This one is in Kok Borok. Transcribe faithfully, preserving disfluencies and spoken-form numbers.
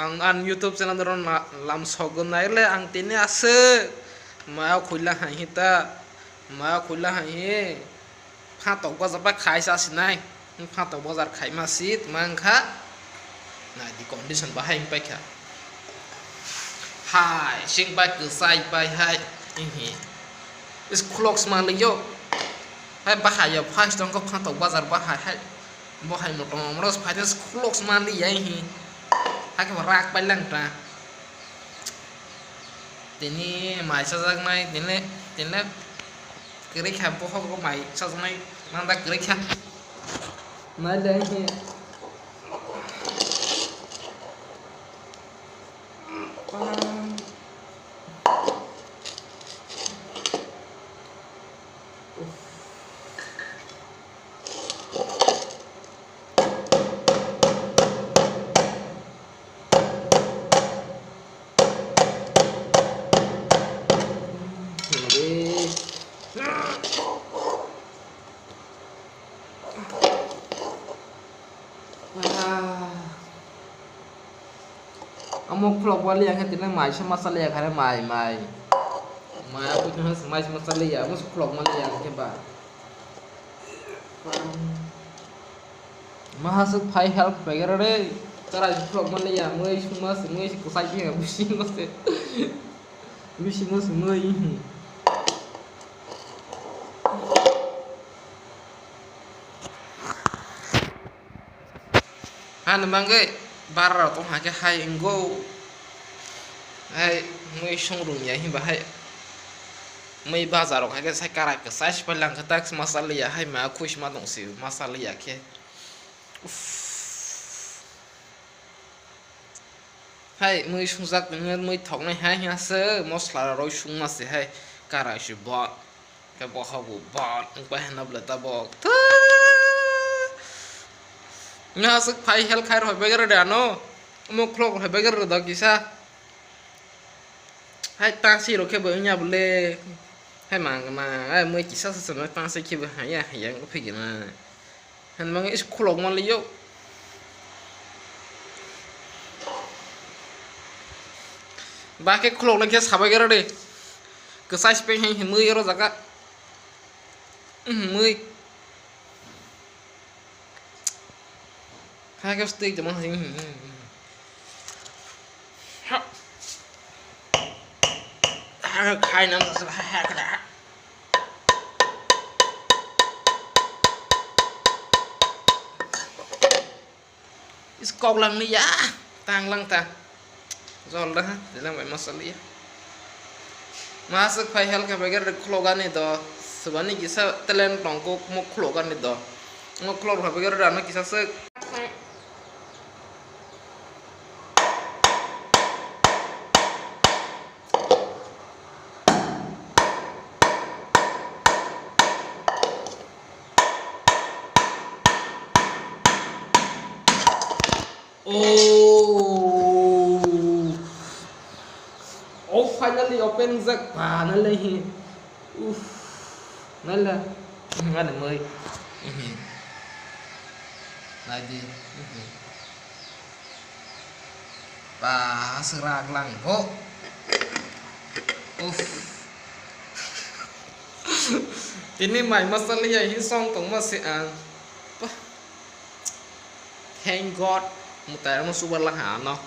Ang ani YouTube channel ro na-, lam sogwi nai le ang tini aswk maya khuila hai hi ta, maya khuila hai hi phatok bajar bai khai sa sinai, phatok bajar khai ma si tma wngkha, nai di condition bahai wng paikha, hai sing bai kwchai bai hai, ihi is khulok sma liyo, hai bahai ya first tongkha phatok bajar bahai hai. Bo hai motom motom phai de khulok manliya hi. Hakhe bo rak pai lang ta. Tini mai chajaknai, tini, tini kwrwi kha, bohok bo mai chajaknai manda kwrwi kha. Nai le hi. Amo khulok bali ang khe tini mai se masa liya khare mai, mai. Mai apu tini mai se masa liya, amo se khulok mali ang khe ba. Maha se phai help pegera re. Tara se khulok mali ya, mui suma se, mui se kusai khe busi ma se. Busi ma se mui. Hani bagwi bara rok wngkha khe hai wngo. Hai mui song rung ya hinba hai mui bazar rok hai khe sai karai kwchai se pai lang khe tak masa liya hai ma khuis ma tong si masa liya khe. Uff. Hai mui sungjak tongmani mui thoknai hai hwnsa se mosla rwi sungma se hai karai se bo khe bokhok bo bot wng pai hwnna bwle tabok. Thuu. Wngya aswk phai hel khai rw hai bagwi rw de ano. Omo khulok rw hai bagwi rw do kisa. Hai tasi rw khe bo wngya bwle. Hai mang mang hai mui kisa se chwng tasi khe bo haya haya wng phi gana. Hwnmang is khulok manliyo. Ba khe khulok nai khe sabai gara de. Kwchai se peng hai hwnwi oro jaga. Hwnwi. Ha khe stui tongma hai. Ha. Ha khai nam sa ha ha. Is kok lang ni ya, tang lang ta. Jol da ha, dilang bai masal ya. Masuk phai hel khe bagir khulogani do. Subani kisa talent tongkuk mo khulogani do. Mo khulog bagir rano kisa sek. Oh. Oh, finally open jak pa na le hi. Uff. Na le. Ngani moi. Nai di. Ba, serak lang, bo. Uff. Tini mai masal ya hi song tong ma se ang. Bah. Thank God. Mutai mo subar lang ha no.